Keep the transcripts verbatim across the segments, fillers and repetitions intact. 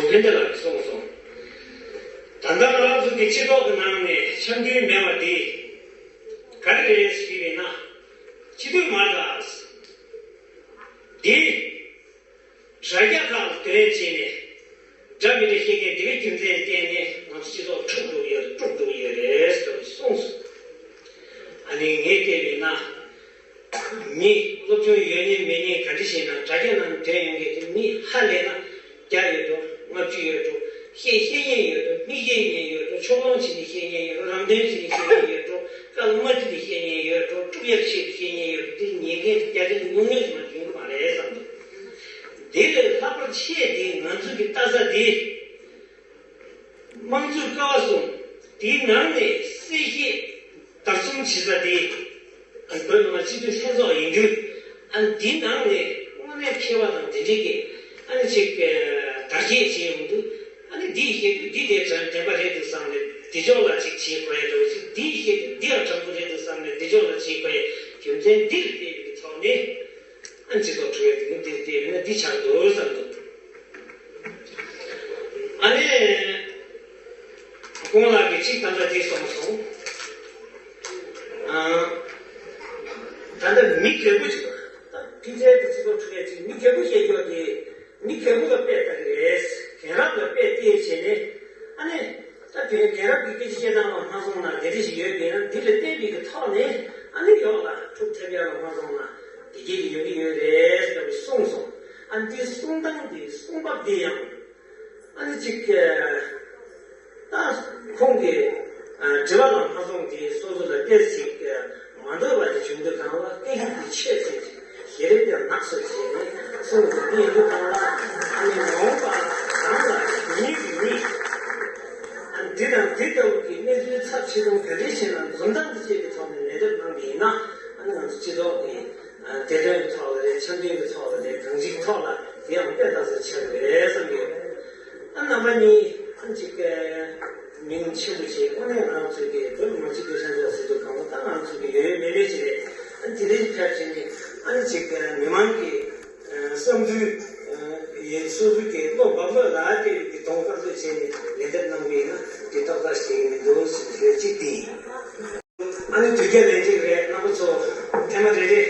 ཕན་བདེ་ལགས་ཀྱིས་གསུངས་སོང་། ད་ལྟ་ང་རང་ཚོ་གི་སྤྱི་ཚོགས་ཀྱི་ནང་ནས་འཆམ་མཐུན་མེད་པ་དེ་ག་རེ་རེད་ཞུས་པ་ཡིན་ན། སྤྱི་འཐུས་མ་རེད་ད། འདི་དྲ་རྒྱ་ཁག་ལ་དེ་རིང་བྱས་ནས་འདྲ་མི་འདྲ་བཤད་མཁན་འདི་གའི་རྒྱུ་མཚན་བརྟེན་ནས་ང་ཚོ་སྤྱི་ཚོགས་འཁྲུག་འགྲོ་གི་ཡོད་རེད། དཀྲུག་འགྲོ་གི་ཡོད་རེད་ཟེར་གསུངས་སོང་། ཨ་ནི་ངས་བལྟས་པ་ཡིན་ན། མི་སློབ་སྦྱོང་ཡོད་ཉེན་མེད་ཉེན་ག་འདྲ་ཞིག་ན་དྲ་རྒྱ་ནང་འདོན་ཡོང་མཁན་དེ་མི་ཧ་ལས་ན་བརྒྱ་ཡོད་འགྲོ། ལྔ་བཅུ་ཡོད་འགྲོ། བཤད་ཤེས་ཉེན་ཡོད་འགྲོ། མི་བཤད་ཉེན་ཡོད་འགྲོ། ཕྱོགས་ལྷུང་བྱེད་ནས་བཤད་ཉེན་ཡོད་འགྲོ། རང་དོན་བྱེད་ནས་བཤད་ཉེན་ཡོད་འགྲོ། སྐད་ལ་མ་འཁྲིལ་ནས་བཤད་ཉེན་ཡོད་འགྲོ། དཀྲུག་ཡག་བཤད་ནས་བཤད་ཉེན་ཡོད་འགྲོ། འདི་ཉེན་མཁན་དེ་བརྒྱ་ཆ་ཉུང་ཉུང་ཞིག་མ་ཡོང་གི་མ་རེད་བསམ་འདུག། དེ་ལས་ལྷག་པར་ཆེ་དེ་ང་ཚོ་གི་ལྟ་ས་དེ། དམངས་གཙོའི་ཀ་བ་གསུམ་དེའི་ནང་ནས་གསལ་བཤད་བདག་བཟུང་བྱེད་ས་དེ་ཨ་བོད་མི་མང་སྤྱི་འཐུས་ལྷན་ཚོགས་ཡིན་དུས། ཨ་འདིའི་ནང་ནས་དངོས་གནས་མཁས་པ་དང་དེ་འདྲས་ཀྱིས་ཨ་ནི་ཅིག་དར་རྒྱས་བྱས་ཡོང་དུས། ཨ་ནི་འདིའི་བཤད་དུས་འདི་དེ་དྲན་དྲན་པ་རེད་འདུག་བསམ་ནས་འདི་ཕྱོགས་ལ་ཅིག་བྱེད་དགོས་ཡ་འདྲ་བོ་ཅིག། འདིའི་བཤད་དུས་འདི་ཡང་དྲང་པོ་རེད་འདུག་བསམ་ནས་འདི་ཕྱོགས་ལ་བྱེད་དགོས་ཡ་རྒྱུ་མཚན་འདི་ལ་བལྟས་པའི་ཐོག་ནས། ཨ་ནི་སྤྱི་ཚོགས་འཁྲུག་ཡ་དེ་ནི་འདིར་བལྟས་པས་ན་འདི་ཆགས་འདུག་བསམ་འདུག། ཨ་ནི། ཁོང་ལགས་ཀྱིས་གཅིག་ད་ལྟ་འདི་གསུངས་སོང་། ཨ། ད་ལྟ་མི་རྒད་པོ་ཅིག་ད་ཕལ་ཆེར་གྱི་སྤྱི་ཚོགས་འཁྲུག་ཡ་ཅིག་མི་རྒད་པོ་བཤད་རྒྱུ་དེ་མི་རྒད་པོ་ལ་དཔེ་ལྟ་གི་རེད། རྒན་རབས་ལ་དཔེ་བལྟས་བྱས་ནས། ཨ་ནི། ད་དེ་རིང་རྒན་རབས་ཀྱི་སྐད་ཆ་བཤད་སྟངས་ལ་མ་སོང་ན་དེ་འདྲ་ཞིག་ཡོད་པས་ན། འདི་ལ་བལྟས་པའི་གི་ཐོག་ནས་ཨ་ནི་ཡོག་ལ་འཁྲུག་ཐེབས་ཡ་ལ་མ་སོང་ན་དེ་སྐད་ཀྱི་ཡོང་གི་ཡོད་རེད་ཟེར་བའི་གསུངས་སོང་། ཨ་ནི་འདི་གསུང་སྟངས་འདི་གསུང་བབ་འདི་ཡང་ཨ་ནི་གཅིག་ད་ཁོང་གི་དྲི་བ་ལ་མ་སོང་དེ་སོ་སོ་ལ་སྐད་ཅིག་མ་འདོད་པ་དེ་བྱུང་དུས་གང་ལ་སྐད་ཡིག་གི་ཆེད་དུ་ཞེ་རེ་དེ་ནག་སོ་བྱས་ནས་གསུངས་འདུག། དེ་ཡིན་དུས་གང་ལ་ཨ་ནི་མ་འོངས་པ་རང་ལ་ཉིད་ཀྱི་མི་འདི་དང་འདི་ལྟ་བུ་གི་གནས་ཚུལ་ཚབས་ཆེ་ཆུང་ག་འདྲ་ཞིག་ན་འཛུམ་མདངས་ཀྱི་བཅས་པའི་ཐོག་ནས་ལན་འདེབས་གནང་གི་ཡིན་ན། ཨ་ནི་ང་ཚོ་སྤྱི་ཚོགས་ཀྱི་བདེ་དོན་གྱི་ཐོག་ལ་རེད། འཆམ་མཐུན་གྱི་ཐོག་ལ་རེད། གང་ཅིའི་ཐོག་ལ་དེ་ཡང་དཔེ་ལྟ་ས་ཆགས་ཀྱི་རེད་བསམ་གྱི་ཡོད། ཨ་རྣམ་པ་གཉིས་ཨ་ཅིག་མིང་ཆེན་པོ་བྱས། དངོས་གནས་ང་རང་ཚོའི་གི་བོད་མི་མང་སྤྱི་འཐུས་ལྷན་ཚོགས་ཟེར་དུས་གང་ལ་ད་ང་ཚོའི་གི་ཡོད་ཡོད་མེད་མེད་ཅིག་རེད། ཨ་དེ་འདྲའི་ཕལ་ཆེར་ནི་ཨ་ནི་ཅིག་མི་མང་གི་བསམ་ཚུལ་ཡིན། སོ་སོ་གི་བློ་འབབ་ལ་ལྟོས་ཀྱི་གདོང་དཀར་པོ་བྱས་ནས་ལན་འདེབས་གནང་གི་ཡིན་ན་དེ་ཏག་ཏག་ཞིག་མི་འདུག་ཟེར་གྱི་ཡོད། གཅིག་དེ་ཡིན། ཨ་ནི་དུས་རྒྱ་ལན་གཅིག་རེད། རྣམ་པ་ཚོ་ཐེངས་མ་རེ་རེ་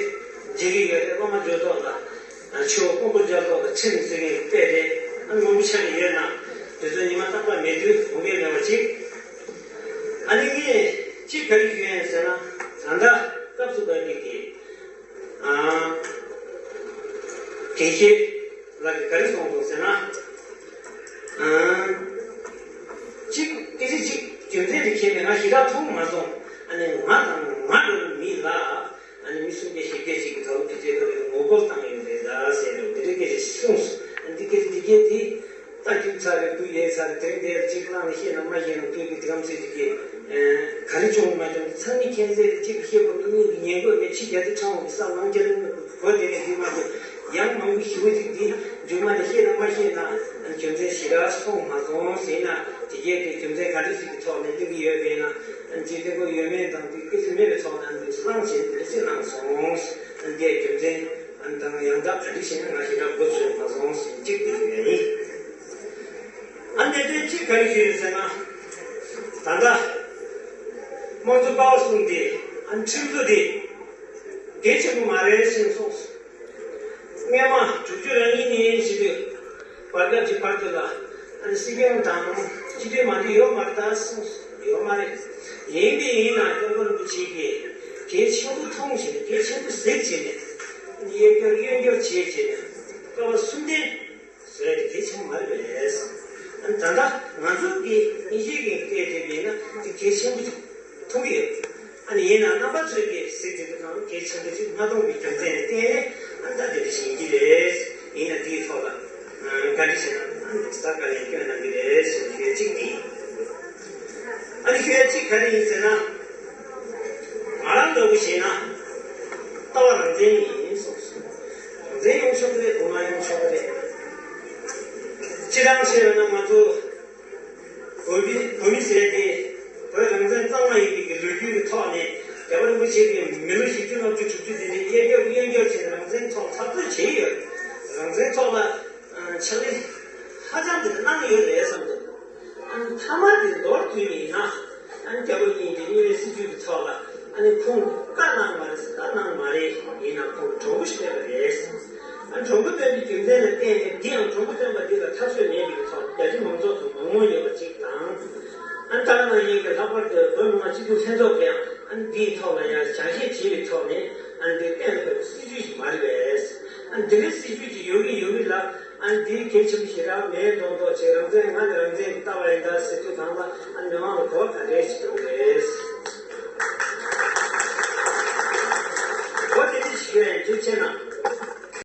མཇལ་གྱི་ཡོད་རེད། སློབ་མ་འཇོག་ཐོག་ལ་ཆུ་སྤོ་སྤོ་རྒྱག་ཐོག་ལ་ཁྲིམས་བརྩི་མཁན་དཔེ་རེད། ཨ་ནི་མང་པོ་ཆགས་ཀྱི་ཡོད་ན་དེ་ཚོ་ཉི་མ་རྟག་པར་མེད་དུས་འོང་གི་མེད་པ་གཅིག། ཨ་ནི་ངས་གཅིག་ག་རེ་ཞུ་ཡིན་ཟེར་ན། ད་ལྟ་སྐབས་སུ་བབས་པའི་གི་ཨ་དགེ་བཤེས་ལགས་ཀྱིས་ག་རེ་གསུངས་འདུག་ཟེར་ན། ཨ་གཅིག་སྐད་ཆ་གཅིག་རྒྱུ་མཚན་དེ་མཁྱེན་ནས་ང་ཞེ་དྲག་མཐོང་མ་སོང་། ཨ་ནི་ང་དང་ང་འདྲ་བོ་མི་ལ་ཨ་ནི་མི་སུམ་བརྒྱ་བཞི་བརྒྱ་ཅིག་གིས་ད་ལོ་ཕལ་ཆེར་ཁ་བའི་ངོ་རྒོལ་བཏང་ཡོད་རེད་ད་ཟེར་འདུག། དེ་འདྲའི་སྐད་ཆ་གསུངས་སོང་། ཨ་ནི་འདི་སྐད་ཆ་འདི་སྐད་དེ་ད་རྒྱུགས་ཚར་རེད། སྐུ་ཡལ་ཚར་རེད། དེ་རིང་དེར་གཅིག་བླངས་ནས་བཤད་ན་མ་བཤད་ན་སྐུ་གི་དེ་གམ་ཚོད་ཅིག་གིས་ག་རེ་བྱུང་མ་བྱུང་ཚང་མས་མཁྱེན་གསལ་རེད། གཅིག་གིས་བཤད་དགོས་མི་གཉིས་ཀྱིས་ཉན་དགོས་མེད། ཕྱི་རྒྱལ་དུ་ཁྲང་འོག་གི་ས་ལང་རྒྱ་ལུང་གོ་དེ་ནས་འདི་མ་འདུག། ཡང་མང་པོ་ཞེ་པོ་ཅིག་འདི་མཇུག་མ་ནས་བཤད་ན་མ་བཤད་ན་རྒྱུ་མཚན་ཞེ་དྲག་སོང་མ་སོང་ཟེར་ན། དེ་གས་དེ་རྒྱུ་མཚན་ག་འདྲ་ཞིག་གི་ཐོག་ནས་གླེང་གི་ཡོད་པས་ན། འཇིག་རྟེན་པ་ཡོད་མེད་དང་དེ་སྐད་ཆ་མེད་པའི་ཐོག་ནས་འདི་བླངས་བྱས་འདི་ཅི་བླངས་སོང་། འདིའི་རྒྱུ་མཚན་དང་ཡང་དག་ག་འདྲ་ཞིག་ན་ང་ཞེ་དྲག་མགོ་ཚོས་མ་སོང་ཟེར་གཅིག་འདི་ཡོད་ཡིན། ཨ་ནི་དེ་གཅིག་ག་རེ་ཞུས་ཟེར་ན། ད་ལྟ་དམངས་གཙོ་ཀ་བ་གསུམ་དེ་ཨ་ནི་ཁྲིམས་བཟོ་དེ་གལ་ཆེན་པོ་མ་རེད་ཟེར་གསུངས་སོང་། སྔས་མ་དྲུག་ཅུ་རེ་གཉིས་ནས་བྱེད་དུས་བར་སྐབས་ཀྱི་བར་དུ་ལ་ཨ་ནི་སྲིད་སྐྱོང་དང་སྤྱི་འཐུས་མང་པོ་ཡོད་མ་རེད་ད་གསུངས་སོང་། ཡོད་མ་རེད། ཡིན་པས་ཡིན་ན་སྐྱབས་མགོན་རིན་པོ་ཆེ་གིས་གལ་ཆེན་པོ་མཐོང་བྱས་ནས་གལ་ཆེན་པོ་གཟིགས་བྱས་ནས་ཨ་ནི་གཡས་སྐྱོར་གཡོན་སྐྱོར་བྱས་བྱས་ནས་ཀ་བ་གསུམ་ལྡན། བཟོས་ཏེ་གལ་ཆེན་པོ་མ་རེད་པས། ཨ་ནི་ད་ལྟ་ང་ཚོ་གི་དབྱིན་ཇིའི་གི་སྐད་དེ་བས་ན་དེ་གལ་ཆེན་པོ་ཅིག་མཐོང་གི་ཡོད། ཨ་ནི་ཡིན་ན་རྣམ་པ་ཚོས་ཀྱི་གཟིགས་དེ་དུས་གང་གལ་ཆེན་པོ་ཅིག་མ་མཐོང་བའི་རྒྱུ་མཚན་ལ་བརྟེན་ནས་ཨ་ནི་ད་དེ་འདྲ་ཞིག་ཡིན་གྱི་རེད། ཡིན་ན་དེའི་ཐོག་ལ་བཀའ་འདྲི་བྱས་ན་ཨ་ནི་ས་བཀའ་ལན་སྐྱོན་གནང་གི་རེད་ཞེས་ཞུ་ཡ་གཅིག་དེ་ཡིན། ཨ་ནི་ཞུ་ཡ་གཅིག་ག་རེ་ཡིན་ཟེར་ན། ང་རང་འདྲ་བོ་བྱས་ན་ལྟ་བ་རང་བཙན་ཡིན་གསུངས་སོང་། རང་བཙན་ཡོང་ཆོག་གི་རེད། འོ་མ་ཡོང་ཆོག་གི་རེད། སྤྱིར་བཏང་བཤད་པ་ན་ང་ཚོ་བོད་མི་བོད་མི་ཟེར་དེ་བོད་རང་བཙན་གཙང་མ་ཡིན་པའི་གི་ལོ་རྒྱུས་ཀྱི་ཐོག་ནས་རྒྱལ་བ་རིན་པོ་ཆེ་གིས་མི་ལོ་བཞི་བཅུ་ལྔ་བཅུ་དྲུག་ཅུ་དེ་ནས་གཡས་སྐྱོར་གཡོན་སྐྱོར་བྱས་ནས་རང་བཙན་ཐོག་འཐབ་རྩོད་བྱས་ཡོད། རང་བཙན་ཐོག་ལ་ཕྱག་ལས་ ཧ་ཅང་དེ་གནང་ཡོད་རེད་བསམ་འདུག་ཨ་ནི་མཐའ་མ་དེ་མདོར་བསྡུས་ནས་ཡིན་ན། ཨ་ནི་རྒྱལ་པོ་གཉིས་དེ་གཉིས་པའི་སྲིད་བྱུས་ཀྱི་ཐོག་ལ། ཨ་ནི་ཁོང་བཀའ་གནང་མ་རེད་ཟེར། བཀའ་གནང་མ་རེད། ཡིན་ན་ཁོང་གྲོས་འགོ་ཞིག་བཏོན་པ་རེད། ཨ་ནི་གྲོས་འགོ་བཏོན་པའི་རྒྱུ་མཚན་ལ་བརྟེན་ནས། འདི་ཡང་གྲོས་འགོ་བཏོན་པ་འདི་ལ་ཐག་གཅོད་མེད་པའི་ཐོག་རྒྱ་ཆེ་མང་ཚོགས་ཚོ་མང་མོས་ཡོད་པ་གཅིག་དང་། ཨ་ནི་ད་ག་ནང་བཞིན་གྱི་ལྷག་པར་དུ་བོད་མི་མང་སྤྱི་འཐུས་ལྷན་ཚོགས་ཀྱིས་ཡང་ཨ་ནི་འདིའི་ཐོག་ལ་ཡང་ཇག་བཞེས་བྱས་པའི་ཐོག་ནས། ཨ་ནི་འདི་གཏན་ལ་ཕབ་པའི་སྲིད་བྱུས་ཤིག་མ་རེད་པས། ཨ་ནི་འདི་འདྲའི་སྲིད་བྱུས་ཅིག་ཡོད་ཀྱི་ཡོད་ཀྱི་ལ། ཨ་ནི་འདིའི་གལ་ཆེན་པོ་ཞེ་དྲག་མེད་མདོག་མདོག་བྱས། རང་བཙན་ང་ནི་རང་བཙན་གྱི་ལྟ་བ་ཡིན་ད་ཟེར་དུས་སྒང་ལ། ཨ་ནི་མི་མང་ལ་གོ་བ་ག་འདྲས་ཤིག་ཡོང་རེད། གོ་དེ་འདྲ་ཞིག་ཡོད་ཡིན་དུས་ཆེ་ན།